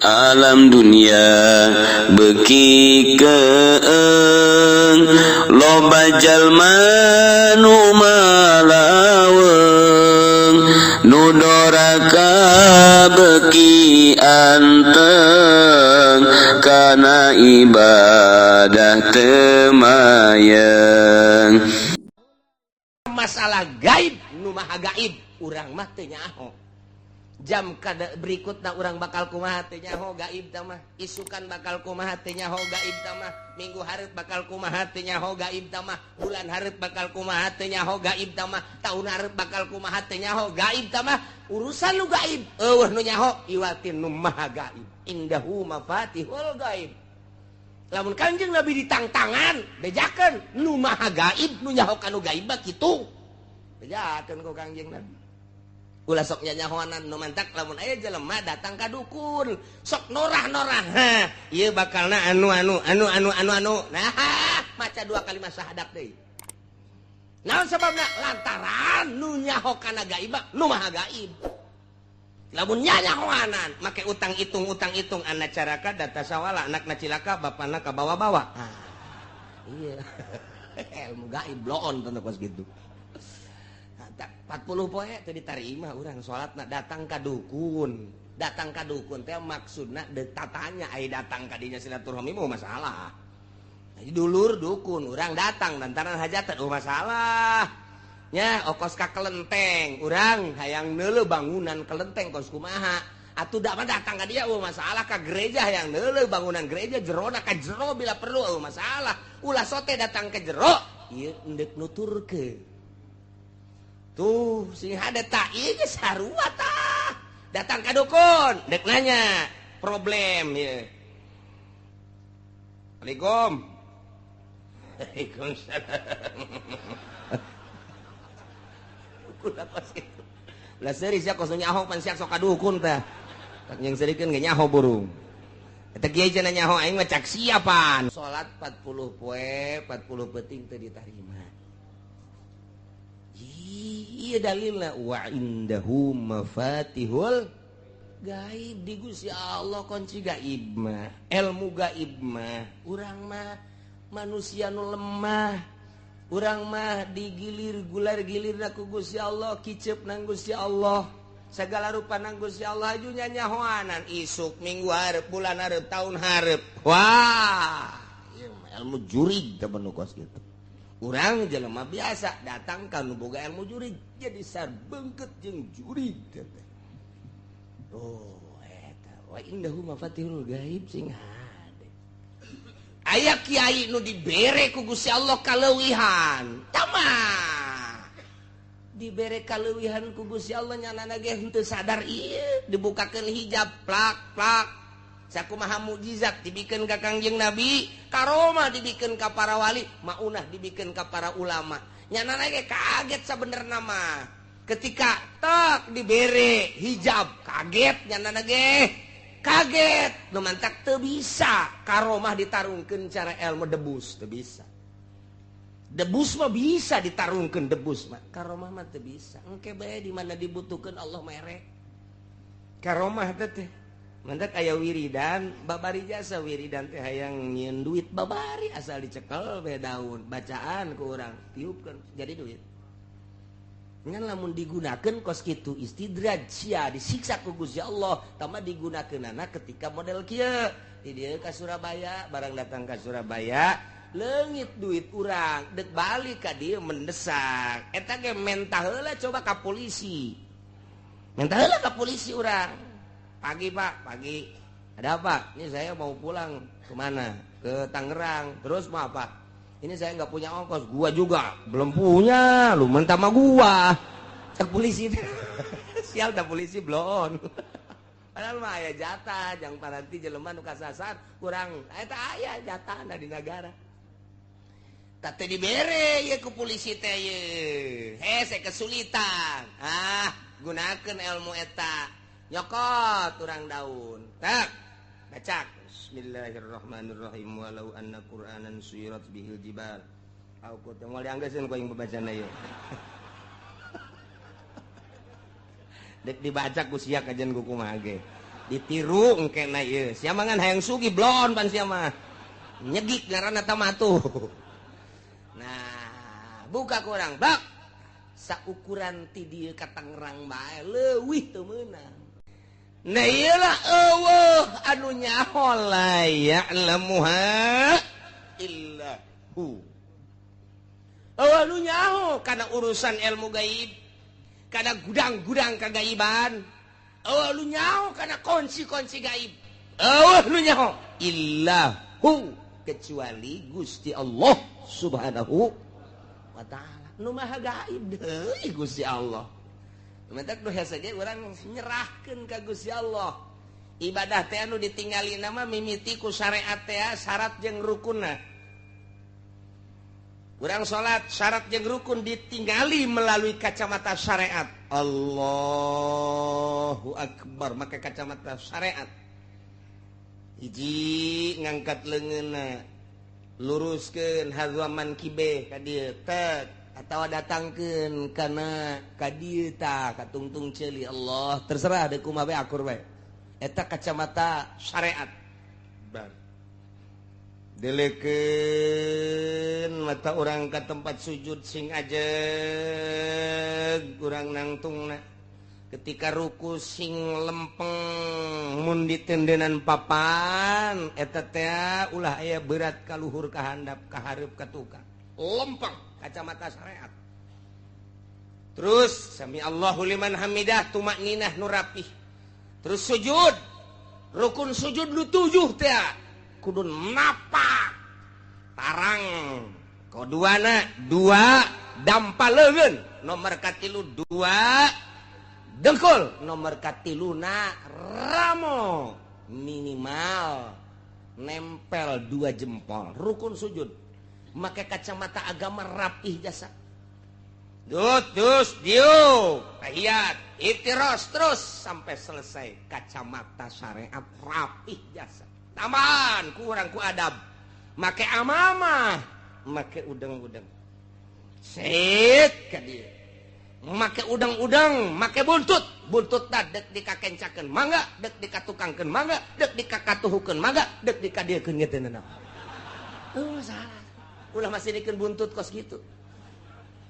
Alam dunia beki keeng, loba jalma nu malaweng, nu doraka beki anteng, kana ibadah teu mayeng. Masalah gaib, nu maha gaib, urang mah teu nyaho. Jam kada berikutna urang bakal kumaha teu nyaho, gaib tah mah. Isukan bakal kumaha teu nyaho, gaib tah mah. Minggu hareup bakal kumaha teu nyaho, gaib tah mah. Bulan hareup bakal kumaha teu nyaho, gaib tah mah. Tahun hareup bakal kumaha teu nyaho, gaib tah mah. Urusan nu gaib euweuh nu nyaho iwatin nu maha gaib. Indahu mafatihul gaib. Lamun Kanjeng Nabi ditangtangan, bejakeun nu maha gaib, nu nyaho kanu gaib mah kitu, bejakeun ku Kanjeng Nabi. Ulah sok nyanyahoanan. Nu mantak lamun aya jelema datang ka dukun, sok norah-norah, ha ieu bakalna anu anu anu anu anu anu, nah maca dua kalimat syahadat deui. Naon sababna? Lantaran nu nyaho kana gaib nu maha gaib. Lamun nyanyahoanan make utang hitung, utang hitung, anak caraka data sawala, anakna cilaka, bapana kabawa-bawa. Ah, iya, ilmu gaib bloon tentu kos gitu. 40 poe teu ditarima urang salatna datang ka dukun. Datang ka dukun teh maksudna deuk tatanya, ai datang ka dinya silaturahmi mah masalah. Jadi dulur dukun urang datang lantaran hajatan, oh masalah nya. Okos ka kelenteng, urang hayang neuleuh bangunan kelenteng kos kumaha atuh, da mah datang ka dia, oh masalah. Ka gereja, hayang neuleuh bangunan gereja jerona, ka jero bila perlu, oh masalah. Ulah sote datang ke jero ieu endek nuturkeun. Tuh sing hade tak, ieu geus sarua tah. Datang ka dukun dek nanya problem ieu. Assalamualaikum. Waalaikumsalam. Dukun apa sih? Ulah seuri sia, kos nyaho pan sia sok ka dukun tah. Tak yang serikeun ge nyaho burung. Eta kiai cenah nyaho, aing mah cak siapan. Salat 40 poe, 40 peuting teu ditarima. Iya, dalilna wa indahu mafatihul gaib, di Gusti Allah kunci gaib mah, ilmu gaib mah. Urang mah manusia nu lemah, urang mah digilir gular gilir ku Gusti Allah, kicep nang Gusti Allah, segala rupa nang Gusti Allah. Aju nyanyahoanan isuk, minggu hareup, bulan hareup, tahun hareup, wah ieu mah ilmu jurig teh kos kitu. Urang jelema biasa datang ka nu boga ilmu jurig, jadi sarbengket jeung jurig teh. Oh, eta wa indahu mafatihul gaib, sing hade. Aya kiai nu dibere ku Gusti Allah kaleuwihan, tama dibere kaleuwihan ku Gusti Allah, nyanana ge henteu sadar ieu dibukakeun hijab plak plak. Sakumaha mukjizat dibikeun ka Kangjeng Nabi, karomah dibikeun ka para wali, maunah dibikeun ka para ulama, nyanana ge kaget sabenerna mah. Ketika tek dibere hijab, kaget, nyanana ge kaget. Nu mantak teu bisa karomah ditarungkeun cara ilmu debus, teu bisa. Debus mah bisa ditarungkeun, debus mah, karomah mah teu bisa. Engke bae di mana dibutuhkeun Allah mere karomah teh. Mantak aya wiridan babari jasa, wiridan teh hayang nyieun duit babari, asal dicekel bae daun bacaan ku urang, tiupkeun jadi duit. Ngan lamun digunakeun kos kitu istidraj sia, disiksa ku Gusti Allah. Tama digunakeunana ketika model kieu di dieu ka Surabaya, barang datang ka Surabaya leungit duit urang, dek balik ka dieu mendesak, eta ge mentah heula coba ka polisi, mentah heula ka polisi urang. Pagi, Pak, pagi. Ada apa? Ini saya mau pulang. Kemana? Ke Tangerang. Terus mau apa? Ini saya nggak punya ongkos. Gua juga belum punya. Lu mentah sama gua. Cek polisi. Sial dah polisi belum. Padahal mah aya jatah, jang paranti jelema nu kasasar kurang. Eta aya jatah di negara. Tak teh dibere ye ku polisi teh ye. Hese kesulitan. Ah, gunakeun ilmu eta. Nyokot urang daun, tak bacak bismillahirrahmanirrahim, walau anna qur'anan suyirat bihil jibal au qut moal dianggeuskeun ku aing babacana ieu. Dek dibaca ku sia kajian ku kumaha ge. Ditiru engkena ieu. Sia mah ngan hayang sugih blon pan sia mah. Nyegik ngaranna tamatu. Nah, buka ku urang bak. Saukuran ti dieu ka Tangerang bae leuwih teu meunang. Nah iyalah eueuh anu nyaho la ya'lamuha illa hu. Eueuh anu nyaho kana urusan ilmu gaib, kana gudang-gudang kagaiban. Eueuh anu nyaho kana kunci-kunci gaib. Eueuh anu nyaho illa hu, kecuali Gusti Allah Subhanahu wa ta'ala. Nu maha gaib deui Gusti Allah. Mentak nu hese ge urang nyerahkeun ka Gusti Allah. Ibadah teh anu ditinggali nama mimiti ku syariat teh syarat jeung rukunna. Urang salat syarat jeung rukun ditinggali melalui kacamata syariat. Allahu akbar make kacamata syariat. Hiji ngangkat leungeunna, luruskeun hazuaman kibe ka dieu tek atau datangkeun kana ka dieu tah ka tungtung ceuli Allah terserah deuk kumaha bae akur bae. Eta kacamata syariat. Bar. Delekeun mata urang ka tempat sujud sing ajeg urang nangtungna. Ketika ruku sing lempeng mun ditendenan papan eta teh ulah aya berat ka luhur ka handap ka hareup ka tukang. Lempeng kacamata syariat. Terus sami Allahu liman hamidah tumakninah nu rapih. Terus sujud. Rukun sujud nu 7 teh kudu napak tarang. Kaduana 2 dampa leungeun, nomor katilu 2 dengkul, nomor katiluna ramo minimal nempel 2 jempol. Rukun sujud. Make kacamata agama rapih jasa. Dut, dus, diuk, tahiyat, iftiros terus sampai selesai. Kacamata syariat rapih jasa. Tambahan kurang ku adab. Make amamah, make udang-udang. Sit ka dieu. Make udang-udang, make buntut. Buntut tah dek dikakencakeun mangga, dek dikatukangkeun mangga, dek dikakatuhukeun mangga, dek dikadiekeun ge teu nanaon. Salah. Ulah masih dikeun buntut kos gitu.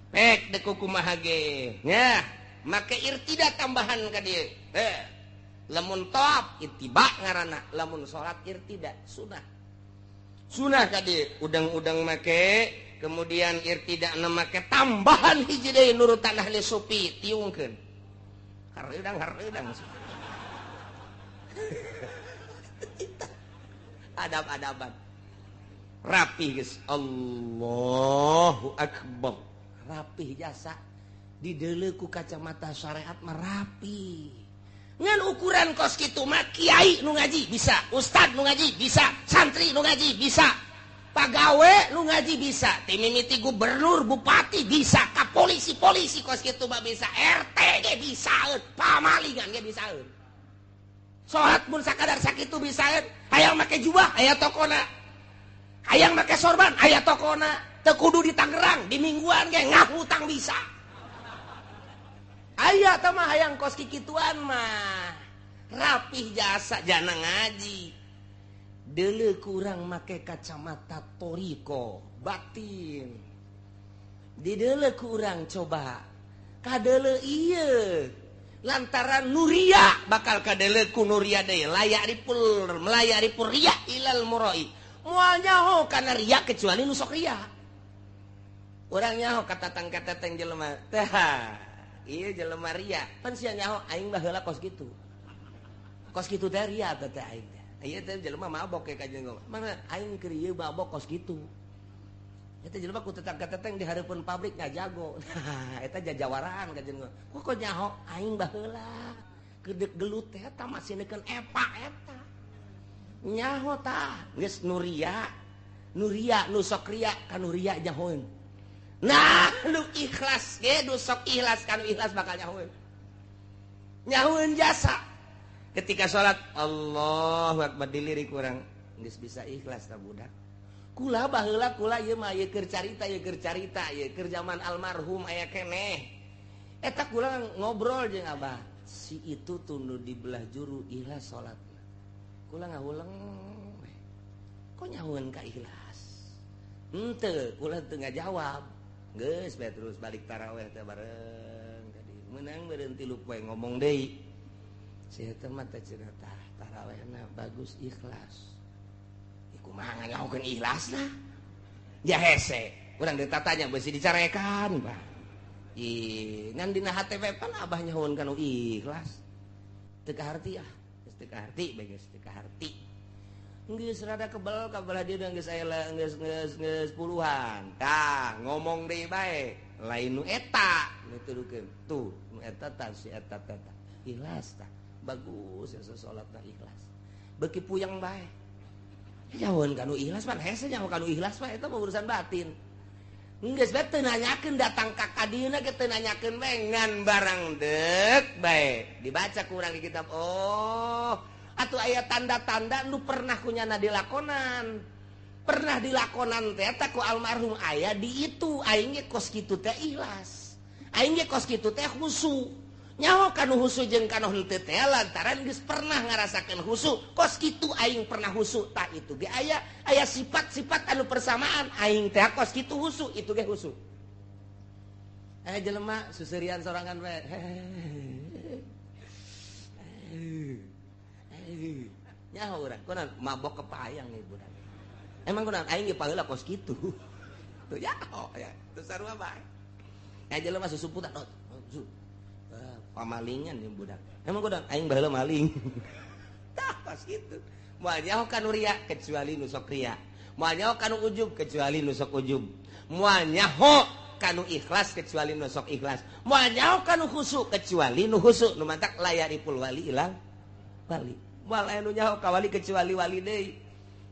Pek dek kumaha ge. Nya, make irtida tambahan ka dieu. Lamun tawaf ittiba ngaranna, lamun salat irtida sunah. Sunah ka dieu, udang-udang make, kemudian irtida na make tambahan hiji deui nurutan ahli sufi tiungkeun. Hareudang-hareudang. Adab-adaban. Rapih geus Allahu akbar. Rapih jasa dideuleu ku kacamata syariat mah rapi. Ngan ukuran kos kitu mah kiai nu ngaji bisa, ustad nu ngaji bisa, santri nu ngaji bisa, pagawe nu ngaji bisa, ti mimiti gubernur, bupati bisa, ka polisi-polisi kos kitu mah bisa, RT ge bisaeun, pamalingan ge bisaeun. Salat mun sakadar sakitu bisaeun, hayang make jubah aya tokona. Hayang make sorban aya tokona, teu kudu di Tangerang, di Mingguan ge ngahutang bisa. Aya tah mah hayang kos kikituan mah. Rapih jasa jana ngaji. Deuleu kurang make kacamata toriko batin. Dideuleu kurang coba. Kadeuleu ieu. Lantaran nuria bakal kadeuleu ku nuria deui layak ripul melayak ripul riya ilal murai. Moal nyaho kana riya kecuali nu sok riya. Urang nyaho katatang-katatang jelema. Tah, ieu jelema riya. Pan sia nyaho aing baheula kos kitu. Kos kitu teh riya teh aing teh. Ieu teh jelema mabok ke kajeun ngomong. Mana aing keur ieu mabok kos kitu. Eta jelema ku tetang-kateteng di hareupeun pabrik ngajago. Nah, eta jajawaraan kajeun ngomong. Kok nyaho aing baheula kedek gelut teh eta masih neukeun epa eta. Nyaho tah geus nuria nuria nu sok ria ka nu ria nyahoeun. Nah nu ikhlas ge nu sok ikhlas ka nu ikhlas bakal nyahoeun. Nyahoeun jasa. Ketika salat Allahu akbar dilirik urang geus bisa ikhlas ta budak. Kula baheula kula ieu mah ieu keur carita ieu keur carita ieu keur zaman almarhum aya keneh. Eta kula ngobrol jeung abah. Si itu tunduh di belah juru ikhlas salatna. Kula ngahuleng kok nyahueun ka ikhlas. Henteu, kula teu ngajawab. Geus bae terus balik taraweh teh bareng tadi. Meunang beureun 3 poe ngomong deui. Si eta mah teh cenah tah tarawehna bagus ikhlas. Kumaha nganyahokeun ikhlasna? Ya hese, urang ditatanya beusi dicarekan, Pak. Ih, ngan dina hate we pan abah nyahoeun kana ikhlas. Teu kaharti ah, geus teu kaharti bae geus teu kaharti. Geus rada kebel ka belah dieu geus aya geus geus geus puluhan. Tah, ngomong deui bae, lain nu eta nu tudukeun. Tuh, nu eta tah si eta teh. Ikhlas tah. Bagus ya salatna ikhlas. Beuki puyeng bae. Nyahoeun kanu ikhlas pan hese nyaho kanu ikhlas mah eta mah urusan batin. Geus bae teu nanyakeun datang ka kadieuna ge teu nanyakeun bae ngan barang deuk bae dibaca ku urang di kitab. Oh, atuh aya tanda-tanda nu pernah kunyana dilakonan. Pernah dilakonan teh eta ku almarhum aya di itu aing ge kos kitu teh ikhlas. Aing ge kos kitu teh khusu. Nyaho kanu husu jeung kanu henteu teh lantaran geus pernah ngarasakeun husu kos kitu aing pernah husu tah itu ge aya aya sifat-sifat anu persamaan aing teh kos kitu husu itu ge husu. Aya jelema susurian sorangan we. Nyaho urang kunaon mabok kepayang ieu budak. Emang kunaon aing ge paheula kos kitu. Tuh nyaho ya teu sarua bae. Aya jelema susumputan pamalingan yang budak. Emang kudu aing baheula maling. Tah pas kitu. Moal nyaho kanu ria kecuali nu sok ria. Moal nyaho kanu ujub kecuali nu sok ujub. Moal nyaho kanu ikhlas kecuali nu sok ikhlas. Moal nyaho kanu khusu kecuali nu khusu. Nu mantak layaripul wali ilang wali. Moal aya nu nyaho ka wali kecuali wali deui.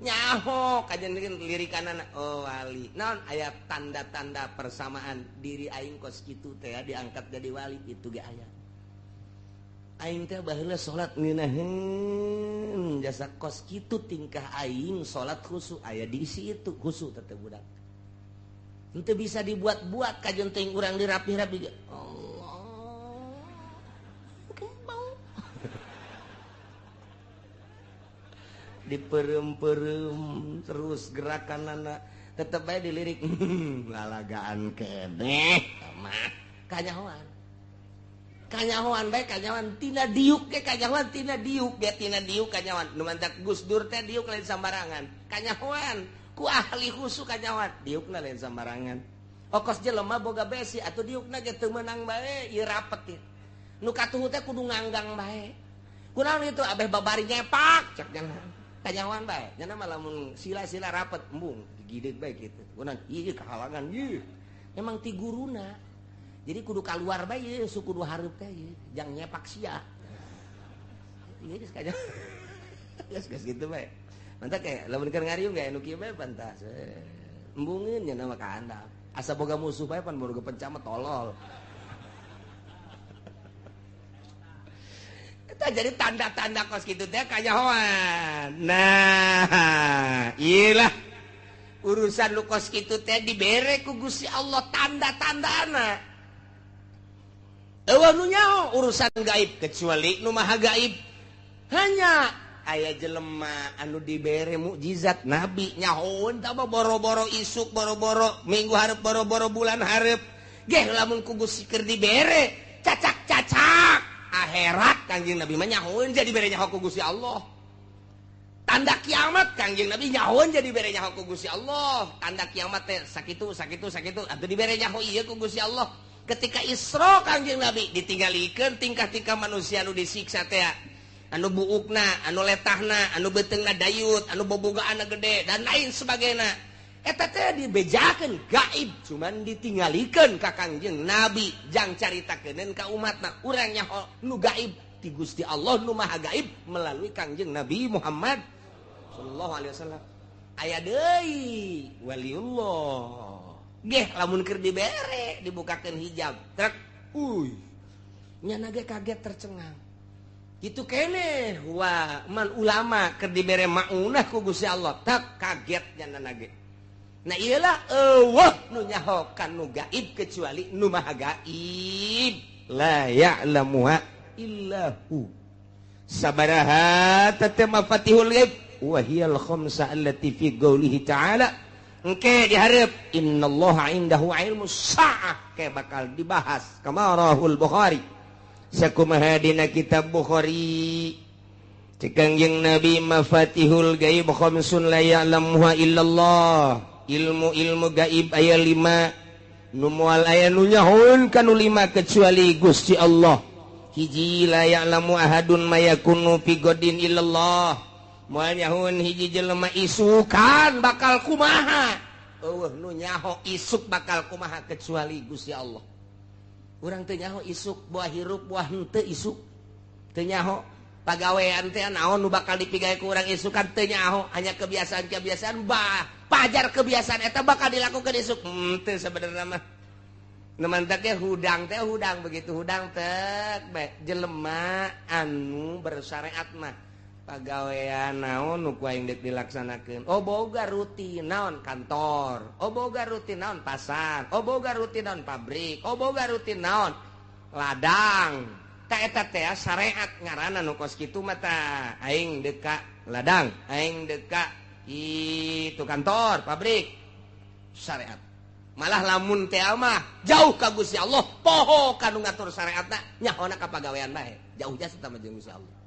Nyaho kajen lirikanana oh wali. Naon aya tanda-tanda persamaan diri aing kos kitu teh diangkat jadi wali itu ge aya. Aing teh baheula salat ngeunaheun jasa kos kitu tingkah aing salat khusu aya diisi itu khusu teh budak. Henteu bisa dibuat-buat kajen teuing urang dirapih-rapi. Allah. Kembang. Diperem-perem terus gerakanana tetep bae dilirik lalagaan keneh mah kanyahoan. Kanyahoan bae kanyahoan tina diuk ge kanyahoan tina diuk ge tina diuk kanyahoan nu mantak Gus Dur teh diuk lain sambarangan kanyahoan ku ahli khusu kanyahoan diukna lain sambarangan okos jelema boga besi atuh diukna ge teu meunang bae ieu rapet ieu nu katuhu teh kudu nganggang bae kunaon itu abeh babari nyepak cek jangan kanyahoan bae nya mah lamun sila-sila rapet embung digideug bae kitu kunaon ieu kahalangan ieu emang ti guruna. Jadi kudu keluar bae ieu suku kudu hareup teh ieu jang nyepak sia. Ieu geus kaya. Geus geus kitu bae. Mantap kayak lamun keur ngariung ge anu kieu bae pantas. Embungeun nya mah ka handap. Asa boga musuh bae pan boga penca mah tolol. Eta jadi tanda-tanda kos kitu teh kanyahoan. Nah, ieu lah urusan lu kos kitu teh dibere ku Gusti Allah tanda-tandana. Eueuh nu nyaho urusan gaib kecuali nu maha gaib. Hanya aya jelema anu dibere mukjizat nabi nyahoeun tah boro-boro isuk boro-boro minggu hareup boro-boro bulan hareup. Geh lamun ku Gusti keur dibere cacak-cacak akhirat Kangjeng Nabi mah nyahoeun jadi bere nyaho ku Gusti Allah. Tanda kiamat Kangjeng Nabi nyahoeun jadi bere nyaho ku Gusti Allah. Tanda kiamat teh sakitu sakitu sakitu atuh dibere nyaho ieu ku Gusti Allah. Ketika Isra Kangjeng Nabi ditinggalikeun tingkah-tingkah manusia anu disiksa teh anu buukna, anu letahna, anu beuteungna dayut, anu bobogaanna gede dan lain sebagainya. Eta teh dibejakeun gaib cuman ditinggalikeun ka Kangjeng Nabi jang caritakeun ka umatna urang nyaho nu gaib ti Gusti Allah nu maha gaib melalui Kangjeng Nabi Muhammad sallallahu alaihi wasallam. Aya deui waliullah. Geh lamun keur dibere dibukakeun hijab trek uy nyana ge kaget tercengang kitu keneh wa man ulama keur dibere maunah ku Gusti Allah tak kaget nyana ge. Nah iyalah eueuh nu nyaho kan nu gaib kecuali nu maha gaib. La ya'lamuha Illahu. Sabaraha teh mafatihul ghaib wa hiyal khamsa allati fi qoulihi ta'ala. Engke dihareup innallaha indahu ilmus saah ke bakal dibahas kama rahul Bukhari. Sakumaha dina kitab Bukhari cek Kangjeng Nabi mafatihul gaib khamsun la ya'lamuha illallah. Ilmu-ilmu gaib aya 5 nu moal aya nu nyahoeun kanu 5 kecuali Gusti Allah. Hiji la ya'lamu ahadun ma yakunu fi godin illallah. Moal nyahoeun hiji jelema isukan bakal kumaha. Eueuh nu nyaho isuk bakal kumaha kecuali Gusti Allah. Urang teu nyaho isuk buah hirup buah henteu isuk. Teu nyaho pagawean teh naon nu bakal dipigawe ku urang isukan teu nyaho, hanya kebiasaan-kebiasaan bah pajar kebiasaan eta bakal dilakukan isuk. Teu sebenarnya mah. Nu mantak ge hudang teh hudang begitu hudang teh jelema anu bersyariat mah pagawean naon nu ku aing deuk dilaksanakeun. Oh boga rutin naon kantor, oh boga rutin naon pasar, oh boga rutin naon pabrik, oh boga rutin naon ladang. Ta eta teh syariat ngaranna nu kos kitu mah tah aing deuk ka ladang, aing deuk ka itu kantor, pabrik, syariat. Malah lamun teh mah jauh ka Gusti Allah, poho ka nu ngatur syariatna, nyahona ka pagawean bae. Jauh jasa tah jeung Gusti Allah.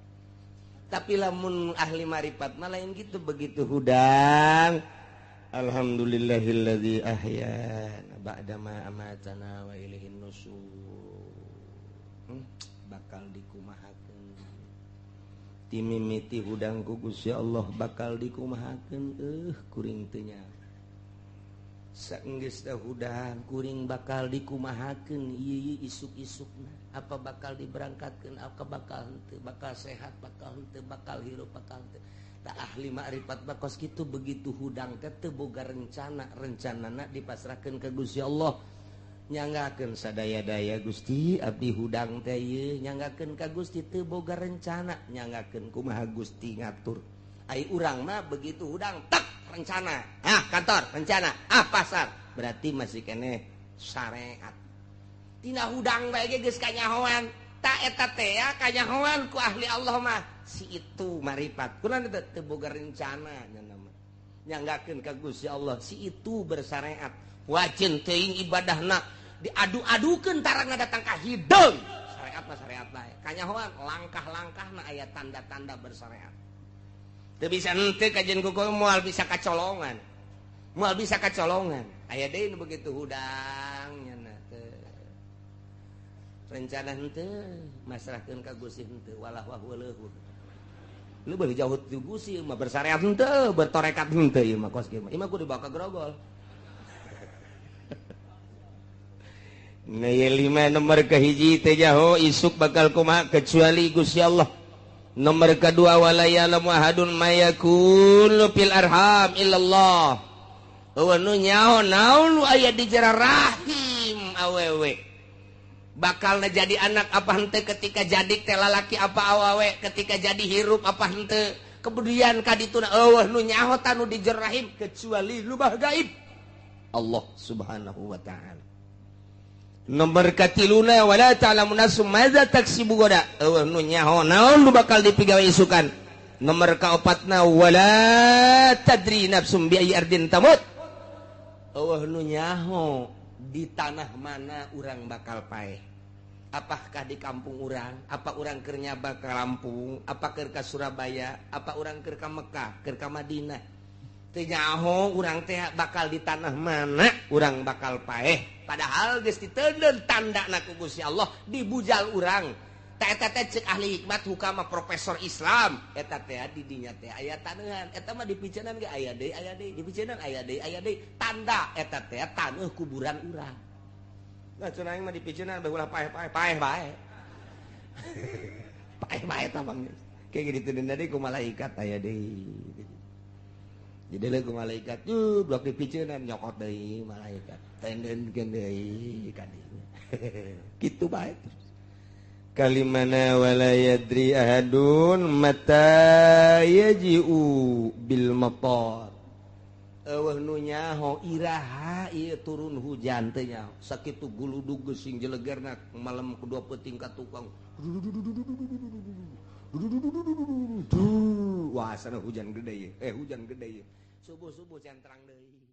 Tapi lamun ahli marifat mah lain gitu, begitu hudang alhamdulillahilladzi ahyana ba'da ma amatana wa ilaihin nusur. Bakal dikumahakeun timimiti hudang ku Gusti Allah bakal dikumahakeun kuring teu nyaho. Saenggeus teh hudang kuring bakal dikumahakeun ieu isuk-isukna, apa bakal diberangkatkeun, apa bakal henteu, bakal sehat, bakal henteu, bakal hirup, bakal henteu. Tah ahli makrifat mah kos kitu begitu hudang teh teu boga rencana, rencanana dipasrahkeun ka Gusti Allah. Nyanggakeun sadaya-daya Gusti abdi hudang teh ieu, nyanggakeun ka Gusti teu boga rencana, nyanggakeun kumaha Gusti ngatur. Ai urang mah begitu hudang tak rencana, ah kantor rencana, ah pasar, berarti masih keneh syariat. Tina hudang bae ge geus kanyahoan, ta eta teh kanyahoan ku ahli Allah mah si itu marifat. Kunaon teh teu boga rencana nya mah. Nyanggakeun ka Gusti Allah si itu bersyariat. Wajin teuing ibadahna diadu-adukeun tarangna datang ka hideung. Syariat mah syariat bae. Kanyahoan langkah-langkahna aya tanda-tanda bersyariat. Teu bisa henteu kajian kuku moal bisa kacolongan. Moal bisa kacolongan. Aya deui nu begitu hudang nya teu. Rencana henteu masrahkeun ka Gusti henteu walah wah leuhur. Lu beuh jauh ti Gusti mah bersyariat henteu, bertorekat henteu ieu mah kos kieu mah. Ieu mah kudu dibawa ka grogol. Nah, ieu 5 nomor kahiji teh jaho isuk bakal kumaha kecuali Gusti Allah. Nomor kedua wala ya'lamu ahadun ma yakunu fil arham illallah. Eueuh nu nyaho naon nu aya di jero rahim awewe. Bakal jadi anak apa henteu ketika jadi teh lalaki apa awewe, ketika jadi hirup apa henteu. Kemudian kadituna eueuh nu nyaho tanu di jero rahim kecuali lubah gaib. Allah Subhanahu wa ta'ala. Nomor katiluna wala ta'lamu nafsum madza taksibu gada. Eueuh nu nyaho naon nu bakal dipigawe isukan. Nomor kaopatna wala tadri nafsum bi ayyi ardin tamut. Eueuh nu nyaho di tanah mana urang bakal paeh. Apakah di kampung urang, apa urang keur nyaba ka Lampung, apa keur ka Surabaya, apa urang keur ka Mekah, keur ka Madinah. Teu nyaho urang teh bakal di tanah mana urang bakal paeh. Padahal geus diteundeun tandana ku Gusti Allah dibujal urang. Ta eta teh ceuk ahli hikmat hukama profesor Islam. Eta teh di dinya teh aya taneuhan. Eta mah dipiceunan ge aya deui, dipiceunan aya deui, tanda eta teh taneuh kuburan urang. Nah cenah aing mah dipiceunan bae ulah paeh-paeh, paeh bae. Paeh bae tah bang. Kayak gitu diteundeun deui ku malaikat aya deui. Jadi leuh ku malaikat tuh blok dipiceunan nyokot deui malaikat. Tendenkeun deui ka dinya. Kitu bae terus. Kalimana wala yadri ahadun mata yaji'u bil matar. Eueuh nu nyaho iraha ieu turun hujan teh nyaho. Sakitu guludug geusing jelegerna malam kedua peuting ka tukang. Wah, sana hujan gede ye. Hujan gede ye. Subuh-subuh can terang deui.